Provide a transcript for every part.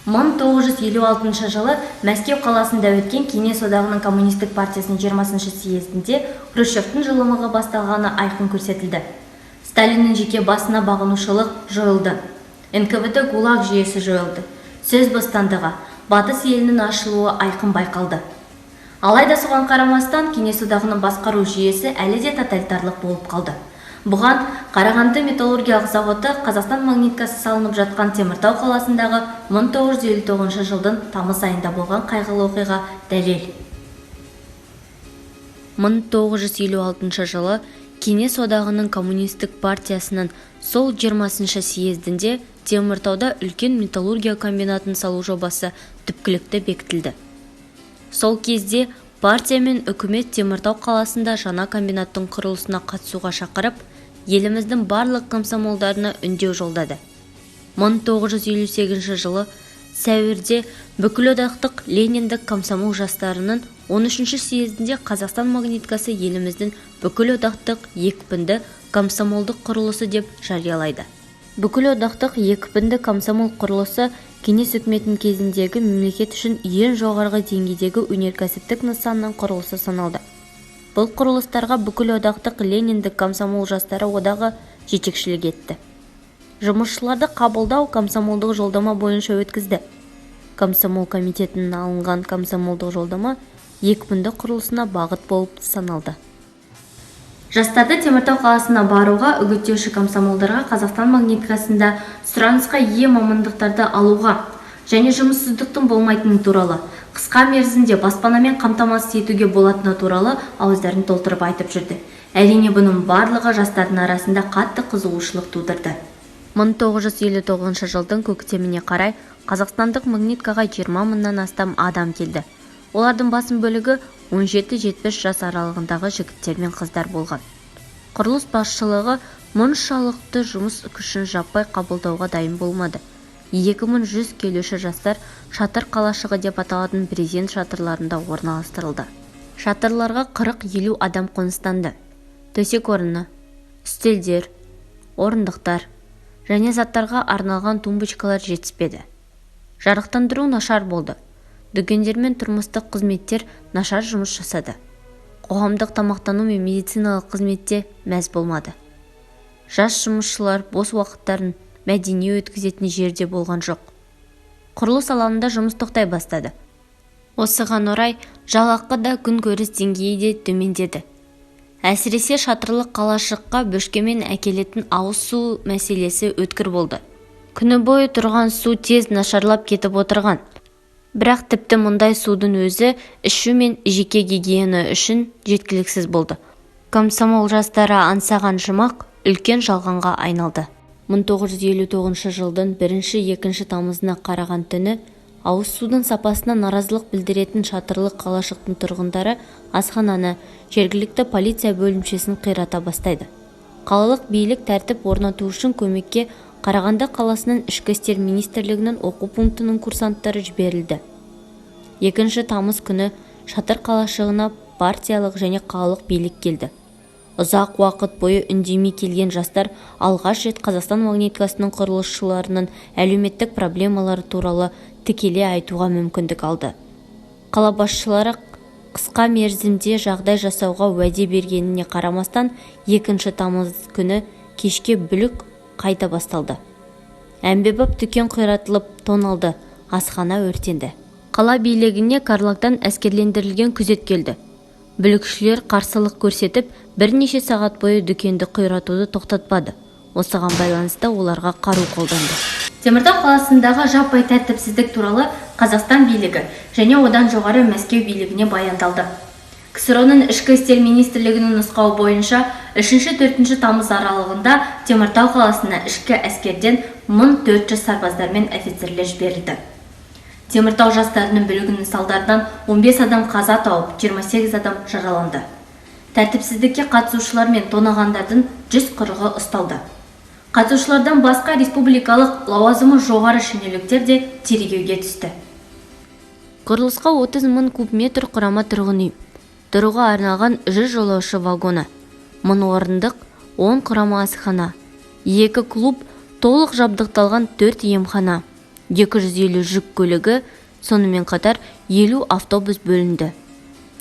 1956 жылы Мәскеу қаласында өткен Кеңес Одағының Коммунистік партиясының 20 съезінде Хрущевтің жылымығы басталғаны айқын көрсетілді. Сталиннің жеке басына бағынушылық жойылды. НКВД, ГУЛАГ жүйесі жойылды. Сөз бостандығы, Батыс елінің ашылуы айқын байқалды. Алайда соған қарамастан Кеңес Одағының басқару жүйесі әлі де тоталитарлық болып қалды. Бұған Қарағанды металлургиялық заводы, Қазақстан магниткасы салынып жатқан Теміртау қаласындағы 1959 жылдың тамыз айында болған қайғылы оқиға дәлел. 1956 жылы Кеңес Одағының Коммунистік партиясының сол 20 съездінде Теміртауда үлкен металлургия комбинатын салу жобасы түпкілікті бекітілді. Сол кезде партия мен үкімет Теміртау қаласында жаңа комбинаттың құрылысына қатысуға шақырып, еліміздің барлық комсомолдарына үндеу жолдады. 1958 жылы сәуірде Бүкілодақтық лениндік комсомол жастарының 13 съезінде Қазақстан магниткасы еліміздің бүкілодақтық екпінді комсомолдық құрылысы деп жариялайды. Бүкілодақтық екпінді комсомол құрылысы Кеңес үкіметінің кезіндегі мемлекет үшін ең жоғарғы деңгейдегі өнеркәсіптік нысанның құрылысы саналды. Бұл құрылыстарға Бүкілодақтық лениндік комсомол жастары одағы жетекшілік етті. Жұмысшыларды қабылдау комсомолдық жолдама бойынша өткізді. Комсомол комитетінен алынған комсомолдық жолдама екпінді құрылысына бағыт болып саналды. Жастарды Теміртау қаласына баруға үгіттеуші комсомолдарға Қазақстан магниткасында сұранысқа ие мамандықтарды алуға және жұмыссыздықтың болмайтыны туралы, қысқа мерзімде баспанамен қамтамасыз етуге болатыны туралы ауыздарын толтырып айтып жүрді. Әрине, бұның барлығы жастардың арасында қатты қызығушылық тудырды. 1959 жылдың көктеміне қарай қазақстандық магниткаға 20 мыңнан астам адам келді. Олардың басым бөлігі 17-70 жас аралығындағы жігіттер мен қыздар болған. Құрылыс басшылығы мұншалықты жұмыс күшін жаппай қабылдауға дайын болмады. 2100 келуші жастар шатыр қалашығы деп аталатын брезент шатырларында орналастырылды. Шатырларға 40-50 адам қоныстанды. Төсек орыны, үстелдер, орындықтар және заттарға арналған тумбочкалар жетіспеді. Жарықтандыру нашар болды. Дүкендер мен тұрмыстық қызметтер нашар жұмыс жасады. Қоғамдық тамақтану мен медициналық қызметте мәз болмады. Жас жұмысшылар бос уақыттарын мәдени өткізетін жерде болған жоқ. Құрылыс алаңында жұмыс тоқтай бастады. Осыған орай жалақы да, күнкөріс деңгейі де төмендеді. Әсіресе шатырлы қалашыққа бөшкемен әкелетін ауыз су мәселесі өткір болды. Күні бойы тұрған су тез нашарлап кетіп отырған. Бірақ тіпті мұндай судың өзі ішу мен жеке гигиена үшін жеткіліксіз болды. Комсомол жастары аңсаған жұмақ үлкен жалғанға айналды. 1959 жылдың 1-2 тамызына қараған түні ауыз судың сапасына наразылық білдіретін шатырлы қалашықтың тұрғындары асхананы, жергілікті полиция бөлімшесін қирата бастайды. Қалалық билік тәртіп орнату үшін көмекке Қарағанды қаласының Ішкі істер министрлігінің оқу пунктінің курсанттары жіберілді. 2 тамыз күні шатыр қалашығына партиялық және қалалық билік келді. Ұзақ уақыт бойы үндемей келген жастар алғаш рет Қазақстан магниткасының құрылысшыларының әлеуметтік проблемалары туралы тікелей айтуға мүмкіндік алды. Қала басшылары қысқа мерзімде жағдай жасауға уәде бергеніне қарамастан, 2 тамыз күні кешке бүлік қайта басталды. Әмбебап дүкен қиратылып, тоналды, асхана өртенді. Қала билігіне Карлагтан әскерлендірілген күзет келді. Бүлікшілер қарсылық көрсетіп, бірнеше сағат бойы дүкенді қиратуды тоқтатпады. Осыған байланысты оларға қару қолданды. Теміртау қаласындағы жаппай тәртіпсіздік туралы Қазақстан билігі және одан жоғары Мәскеу билігіне баяндалды. КСРО-ның Ішкі істер министрлігінің нұсқауы бойынша 3-4 тамыз аралығында Теміртау қаласына ішкі әскерден 1400 сарбаздар мен офицерлер жіберілді. Теміртау жастарының бүлігінің салдарынан 15 адам қаза тауып, 28 адам жараланды. Тәртіпсіздікке қатысушылар мен тонағандардың 140-ы ұсталды. Қатысушылардан басқа республикалық лауазымы жоғары шенеуніктер де тергеуге түсті. Құрылысқа 30 мың куб метр құрама тұрғын үй, тұруға арналған 100 жолаушы вагоны, 1000 орындық, 10 құрама асхана, екі клуб, толық жабдықталған төрт емхана, 250 жүк көлігі, сонымен қатар 50 автобус бөлінді.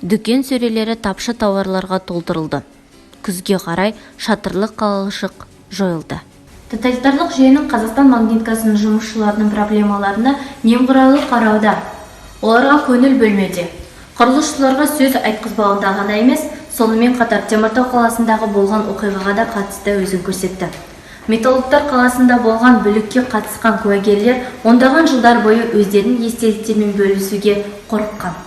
Дүкен сөрелері тапшы тауарларға толтырылды. Күзге қарай шатырлы қалашық жойылды. Тоталитарлық жүйенің Қазақстан магниткасының жұмысшыларының проблемаларына немқұрайлы қарауда, оларға көңіл бөлмеуде, құрылысшыларға сөз айтқызбауында ғана емес, сонымен қатар Теміртау қаласындағы болған оқиғаға да қатысты өзін көрсетті. Металлургтар қаласында болған бүлікке қатысқан куәгерлер ондаған жылдар бойы өздерінің естеліктерімен бөлісуге қорыққан.